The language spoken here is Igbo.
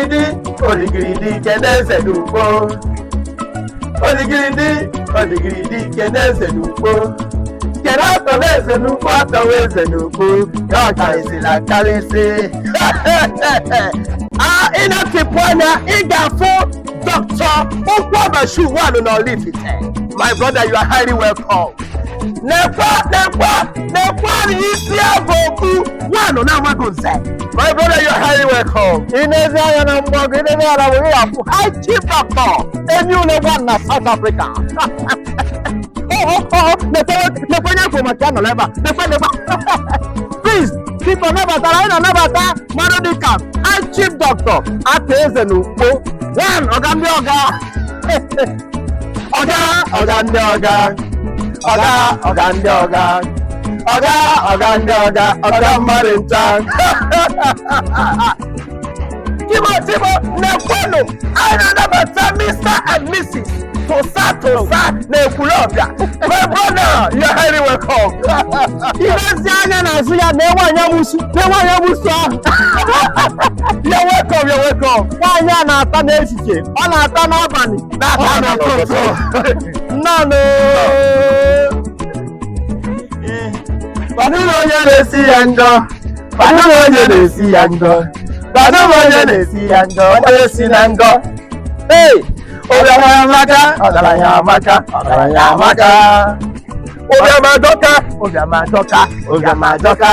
Oligiridi, oligiridi, kene eze n'Ukpo. Oligiridi, oligiridi, kene eze n'Ukpo. Kene atọwa eze n'Ukpo, atọwa eze n'Ukpo. Ya ọ karịsịrị akarịsị. A ị na-atịpụ anya, ị ga-afụ Dr. Okwuabashu One na Oraifite. My brother, you are highly welcome. Nekwa, nekwa, nekwa isi abụ okwu one na-amaghị nze. My brother, you are highly welcome. Ị na-ezi anya na mgbago, ị na-ezi anya na mgbago, ị ga-afụ High Chief Doctor Enyi Ule na South Africa. Nekwe onye kwuru maka ya nọ ebe a. Nekwe, nekwe. Please, biko nabatara, anyị na-anabata mmadụ dịka High Chief Doctor Ata Eze n'Ukpo one, ọga ndị ọga. Ọga, ọga ndị ọga, ọga, ọga ndị ọga, ọga, ọga ndị ọga, ọga mmadụ ncha. Timo, Timo, nekwenụ, anyị na-anabata Mr. and Mrs. Tosa Tosa na Ekwulọbịa. My brother, you are highly welcome. Ilezi anya n'azụ ya na nwaanyị amụsụ na nwaanyị amụsụ ahụ. You're welcome, you're welcome. Nwaanyị a na-ata n'ehihie, ọ na-ata n'abalị, Na-ata n'ụtụtụ. Nnọọ. Kwadụ m onye na-esi ya ngọ, kwadụ m onye na-esi ya ngọ, kwadụ m onye na-esi ya ngọ, onye si na ngọ. Ee, ụbịam amaka, ọgaranya amaka, ọgaranya amaka. Ụbịam ajọka, ụbịam ajọka, ụbịam ajọka.